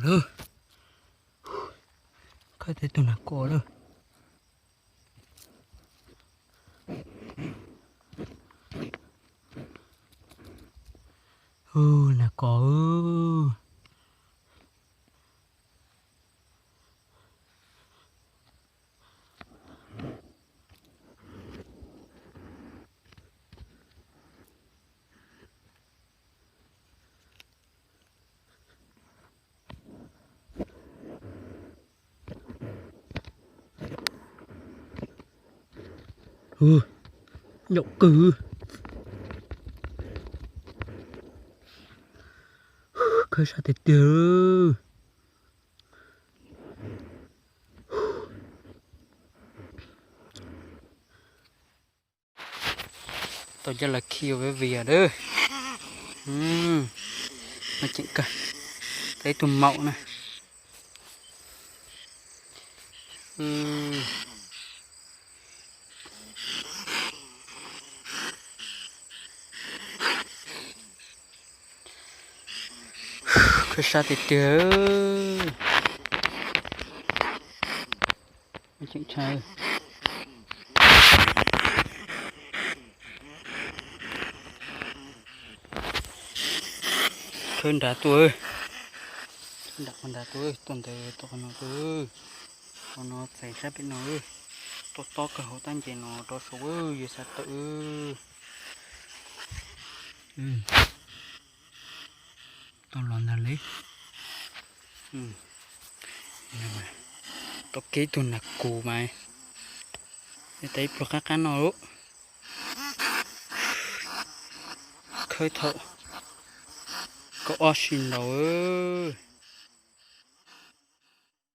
lawm. Khawb tau ib tug nas kos lawm. Hu, nas kos. Hu, nyaum kawg. Khawb sab tiag tiag. Tau coj los khi ua vij vias lawm. No ceem kawg. Tau ib tug maum na. Khawb sab tiag tiag. Khawb nrad tuaj. Nram qhov nrad tuaj, tuaj ntawd tuaj qhov no tuaj. Qhov no txais sab pem no. Tuaj tob kawg hauv tab nce no rau saud, yus xav tawm. Tau los ntag li. Tau kiag ib tug nas kus mas. Tau ib pluag qab qab no lawm. Khawb thaum kaum ob si ntaus.